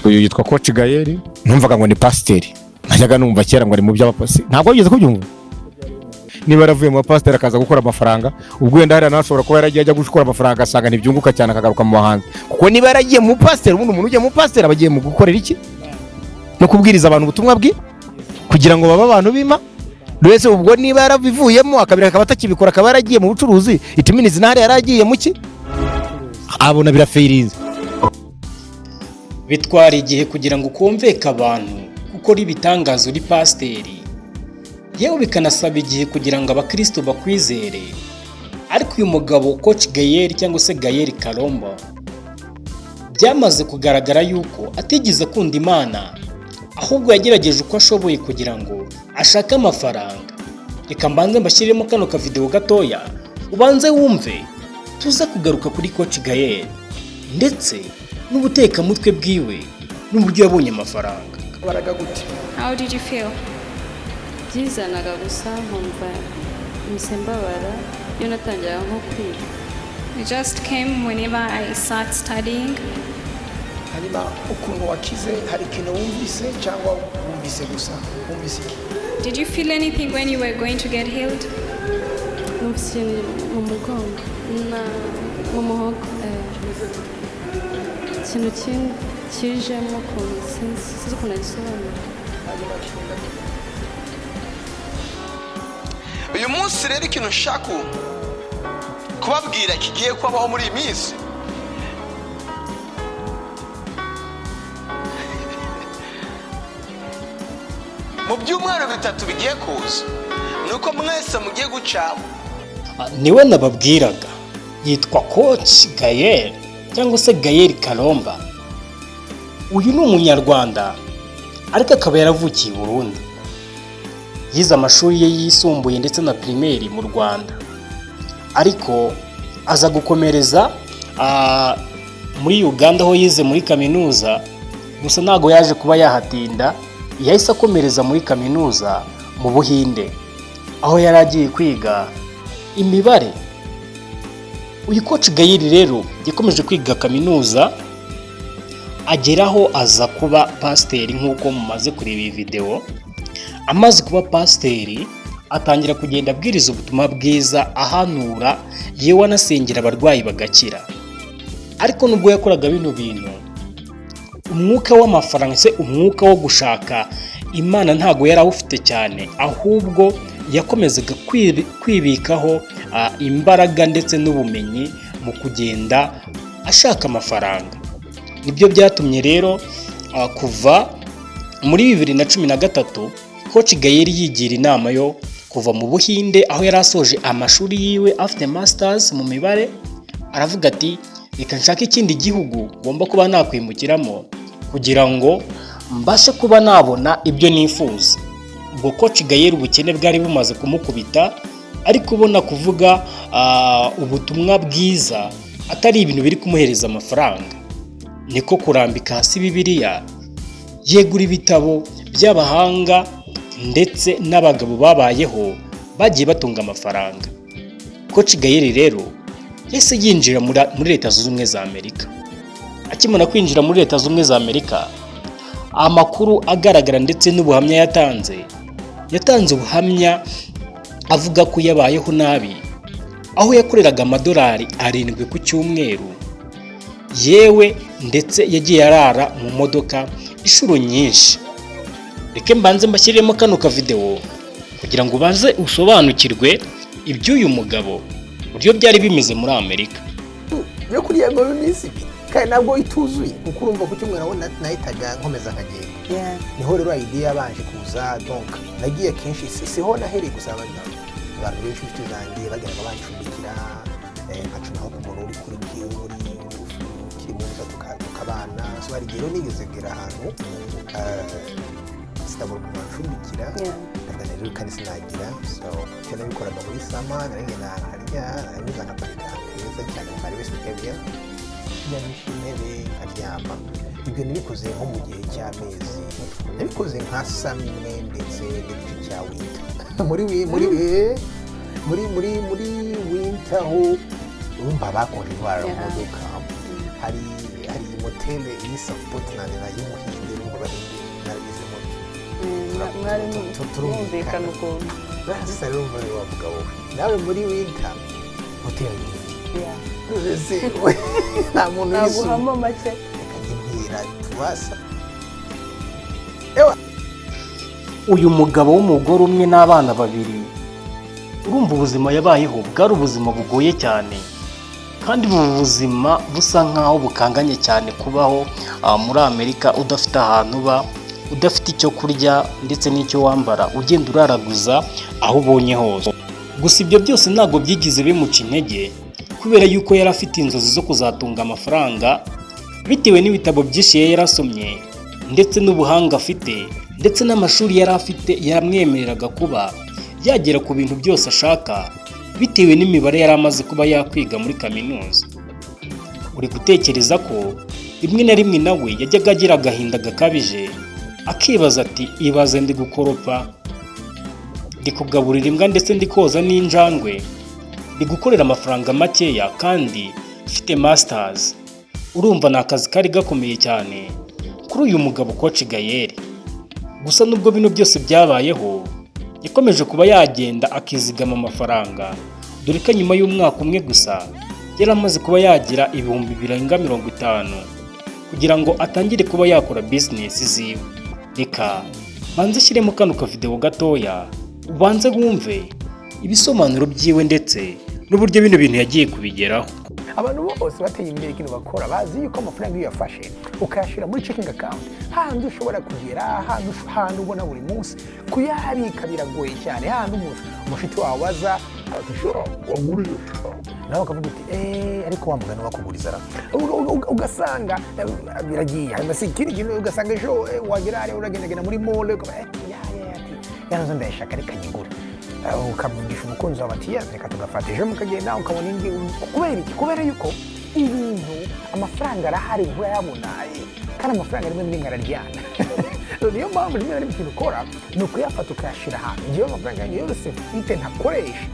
Uyu yitwa Coach Gael. Numvaga ngo ni pasiteri, najyaga numva kera ngo ari mu by'abapasiteri. Ntabwo wigeze kubyumva? Niba yaravuye mu bapasiteri akaza gukora amafaranga, ubwo wenda hariya nawe ashobora kuba yaragiye ajya gukora amafaranga, agasanga ntibyunguka cyane, akagaruka mu bahanzi. Kuko niba yaragiye mu pasiteri, ubundi umuntu ugiye mu pasiteri aba agiye mu gukorera iki? No kubwiriza abantu ubutumwa bwe kugira ngo babe abantu b'Imana wese. Ubwo niba yarabivuyemo akabireka, akaba atakibikora, akaba yaragiye mu bucuruzi, itiminizi ntahari yaragiye mu ki, abona birafeirinze. Bitwara igihe kugira ngo ukumveke abantu gukora ibitangaza uri pasiteri, yewe bikanasaba igihe kugira ngo abakristo bakwizere. Ariko uyu mugabo Coach Gael cyangwa se Gael Karombo, byamaze kugaragara yuko atigeze akunda Imana, ahubwo yagerageje uko ashoboye kugira ngo ashake amafaranga. Reka mbanze mbashyiriremo kano kavidewo gatoya, ubanze wumve, tuza kugaruka kuri Coach Gael ndetse n'ubutekamutwe bwiwe n'uburyo yabonye amafaranga. Baraga gute? How did you feel? Byizanaga gusa, nkumva mpise mbabara iyo natangiraga nko kwiga. It just came whenever I start studying. Hanyuma ukuntu wakize, hari ikintu wumvise cyangwa wumvise gusa? Wumvise iki? Did you feel anything when you were going to get healed? Numvise ikintu mu mugongo na mu muhogo, ikintu kijemo ukuntu, sinzi ukuntu nagisobanura. Hanyuma kigenda gute? Uyu munsi rero, ikintu nshaka kubabwira kigiye kubaho muri iyi minsi, mu byumweru 3 bigiye kuza, ni uko mwese mugiye guca. Niwe nababwiraga, yitwa Coach Gael cyangwa se Gael Karomba. Uyu ni umunyarwanda ariko akaba yaravukiye i Burundi. Yize amashuri ye yisumbuye ndetse na primaire mu Rwanda, ariko aza gukomereza muri Uganda aho yize muri kaminuza. Gusa ntabwo yaje kuba yahatinda, yahise akomereza muri kaminuza mu Buhinde aho yari agiye kwiga imibare. Uyu Coach Gael rero yakomeje kwiga kaminuza, ageraho aza kuba pasiteri nk'uko mumaze kureba iyi videwo. Amaze kuba pasiteri, atangira kugenda abwiriza ubutumwa bwiza, ahanura, yewe anasengera abarwayi bagakira. Ariko nubwo yakoraga bino bintu, umwuka w'amafaranga se, umwuka wo gushaka Imana ntabwo yari awufite cyane, ahubwo yakomezaga kwibikaho imbaraga ndetse n'ubumenyi mu kugenda ashaka amafaranga. Nibyo byatumye rero kuva muri 2013 Coach Gael yigira inama yo kuva mu Buhinde aho yari asoje amashuri yiwe afite masters mu mibare. Aravuga ati: "Reka nshake ikindi gihugu ngomba kuba nakwimukiramo kugira ngo mbashe kuba nabona ibyo nifuza." Ubwo Coach Gael ubukene bwari bumaze kumukubita, ariko ubona kuvuga ubutumwa bwiza atari ibintu biri kumuhereza amafaranga, niko kurambika hasi Bibiliya, yegura ibitabo by'abahanga ndetse n'abagabo babayeho bagiye batunga amafaranga. Coach Gael rero yahise yinjira muri Leta Zunze Ubumwe za Amerika. Akimara kwinjira muri Leta Zunze Ubumwe za Amerika, amakuru agaragara ndetse n'ubuhamya yatanze, yatanze ubuhamya avuga ko yabayeho nabi, aho yakoreraga amadolari 7 ku cyumweru, yewe ndetse yagiye arara mu modoka inshuro nyinshi. Reke mbanze mbashyiriremo kano kavidewo kugira ngo ubanze usobanukirwe iby'uyu mugabo, uburyo byari bimeze muri Amerika. Yo kuriya ngo iminsi 2 kandi nabwo ituzuye, kuko urumva ku cyumweru aho nahitaga nkomeza nkagenda. Niho rero idea yabanje kuza. Donc nagiye kenshi, siho nahereye gusa. Abantu benshi, inshuti zanjye bageraga bancumbikira, nkacumaho ku muntu uri kuri uri ukiri muza tukabana. So hari igihe rero nigeze kugera ahantu, sinabona umuntu wancumbikira. Ndavuga rero kandi sinagira. So icyo nabikoraga muri summer, naragenda nkarya, narangiza nkaparika ahantu heza cyane mu ma rest area, njyamisha intebe nkaryama. Ibyo nabikoze nko mu gihe cy'amezi, nabikoze nka summer imwe ndetse n'igice cya winter. Muri wi- muri muri muri muri winter ho urumva bakonje indwara mu modoka. Hari motel iri South Portland na y'Umuhinde, urumva Abahinde naragezemo. Mwari Turumvikana. Mwumvikana ukuntu. Sasa rero umva wa mugabo we, nawe muri winter hoteli yuzuye. Ese nta muntu uyisuma. Naguhamo make. Reka njye tubasa ewa. Uyu mugabo w'umugore umwe n'abana babiri, urumva ubuzima yabayeho bwari ubuzima bugoye cyane, kandi ubu buzima busa nkaho bukanganye cyane kubaho muri Amerika udafite ahantu uba, udafite icyo kurya ndetse n'icyo wambara, ugenda uraraguza aho ubonye hose. Gusa ibyo byose ntabwo byigeze bimuca intege, kubera yuko yari afite inzozi zo kuzatunga amafaranga bitewe n'ibitabo byinshi yari yarasomye ndetse n'ubuhanga afite ndetse n'amashuri yari afite yaramwemereraga kuba yagera ku bintu byose ashaka, bitewe n'imibare yari amaze kuba yakwiga muri kaminuza. Uri gutekereza ko rimwe na rimwe nawe yajyaga agira agahinda gakabije, akibaza ati: "Ibaze ndi gukoropa, ndi kugaburira imbwa, ndetse ndi koza n'injangwe, ndi gukorera amafaranga makeya kandi mfite masters." Urumva ni akazi kari gakomeye cyane kuri uyu mugabo Coach Gael. Gusa nubwo bino byose byabayeho, yakomeje kuba yagenda akizigama amafaranga, dore ko nyuma y'umwaka umwe gusa yari amaze kuba yagira 50,000 kugira ngo atangire kuba yakora bizinesi ziwe. Reka banze ushyiremo kano kavidewo gatoya, ubanze wumve ibisobanuro byiwe ndetse n'uburyo bino bintu yagiye kubigeraho. Abantu bose bateye imbere, ikintu bakora, bazi yuko amafaranga iyo uyafashe ukayashyira muri checking account, hahandi ushobora kugera, hahandi ubona buri munsi, kuyahabika biragoye cyane. Hahandi umushuti wawe aza ati: "Sha, wangurije," nawe ukavuga uti: "Eee, ariko wa mugani wakuguriza ra." Ugasanga biragiye. Hanyuma si ikindi kintu, ugasanga ejo wagera hariya uragendagenda muri mall, ukaba ya ya ati ya nzu ndayishaka, reka nyigure. Ukavugisha umukunzi wawe ati: "Ya, reka tugafata." Ejo mukagenda ukabona indi. Kubera iki? Kubera yuko ibintu, amafaranga arahari, nturayabona, kandi amafaranga rimwe na rimwe araryana. Niyo mpamvu rimwe na rimwe ikintu ukora ni ukuyafata ukayashyira ahantu. Ngewe amafaranga yanjye yose mfite ntakoresha,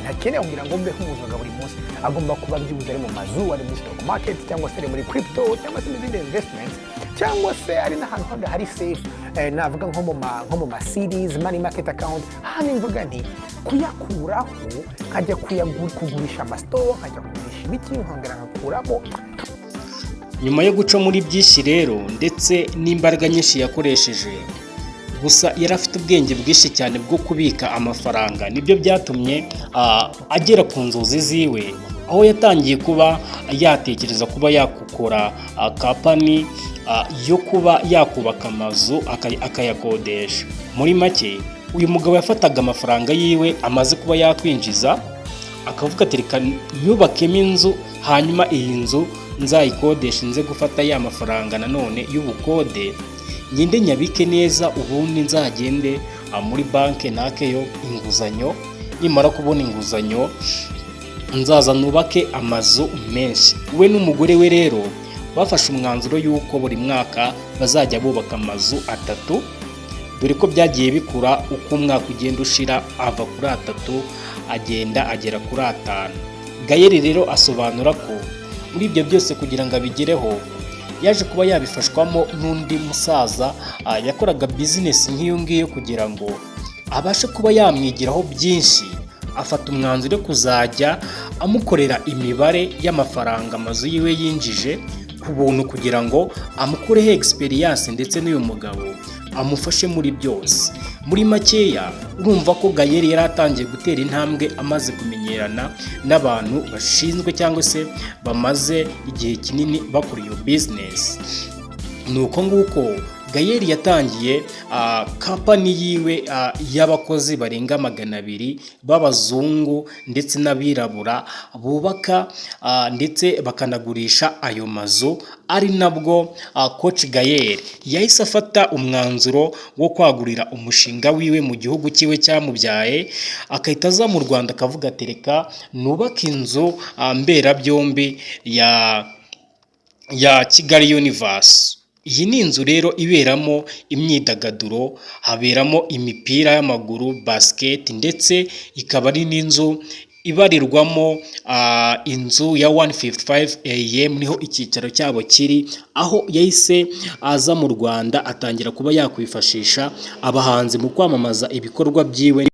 ntakeneye kugira ngo mbeho mu buzima bwa buri munsi, agomba kuba byibuze ari mu mazu, ari muri stock market, cyangwa se ari muri crypto, cyangwa se mu zindi investments, cyangwa se ari n'ahantu handi hari safe, navuga nko mu ma CDs, money market account. Hano mvuga nti kuyakuraho nkajya kugurisha ama stock, nkajya kugurisha ibiki, nkongera nkakuramo. Nyuma yo guca muri byinshi rero ndetse n'imbaraga nyinshi yakoresheje, gusa yari afite ubwenge bwinshi cyane bwo kubika amafaranga, nibyo byatumye agera ku nzozi ziwe, aho yatangiye kuba yatekereza kuba yakukora company yo kuba yakubaka amazu akayakodesha. Muri make, uyu mugabo yafataga amafaranga yiwe amaze kuba yakwinjiza, akavuga ati: "Reka nyubakemo inzu, hanyuma iyi nzu nzayikodeshe, nze gufata ya mafaranga nanone y'ubukode, ngende nyabike neza, ubundi nzagende muri banki nakeyo inguzanyo. Nimara kubona inguzanyo nzaza nubake amazu menshi." We n'umugore we rero bafashe umwanzuro y'uko buri mwaka bazajya bubaka amazu atatu, dore ko byagiye bikura uko umwaka ugenda ushira, ava kuri atatu agenda agera kuri atanu. Gael rero asobanura ko muri ibyo byose kugira ngo abigereho yaje kuba yabifashwamo n'undi musaza yakoraga bizinesi nk'iyo ngiyo, kugira ngo abashe kuba yamwigiraho byinshi. Afata umwanzuro wo kuzajya amukorera imibare y'amafaranga amazu yiwe yinjije ku buntu, kugira ngo amukureho experience, ndetse n'uyu mugabo amufashe muri byose. Muri makeya, urumva ko Gael yari atangiye gutera intambwe, amaze kumenyerana n'abantu bashinzwe cyangwa se bamaze igihe kinini bakora iyo bizinesi. Ni uko nguko Gael yatangiye company yiwe y'abakozi barenga 200 b'abazungu ndetse n'abirabura, bubaka ndetse bakanagurisha ayo mazu. Ari nabwo Coach Gael yahise afata umwanzuro wo kwagurira umushinga wiwe mu gihugu cyiwe cyamubyaye, agahita aza mu Rwanda akavuga ati: "Reka nubake inzu mberabyombi ya Kigali Universe." Iyi ni inzu rero iberamo imyidagaduro, haberamo imipira y'amaguru, basket, ndetse ikaba ari n'inzu ibarirwamo inzu ya 155 AM, niho icyicaro cyabo kiri, aho yahise aza mu Rwanda atangira kuba yakwifashisha abahanzi mu kwamamaza ibikorwa byiwe.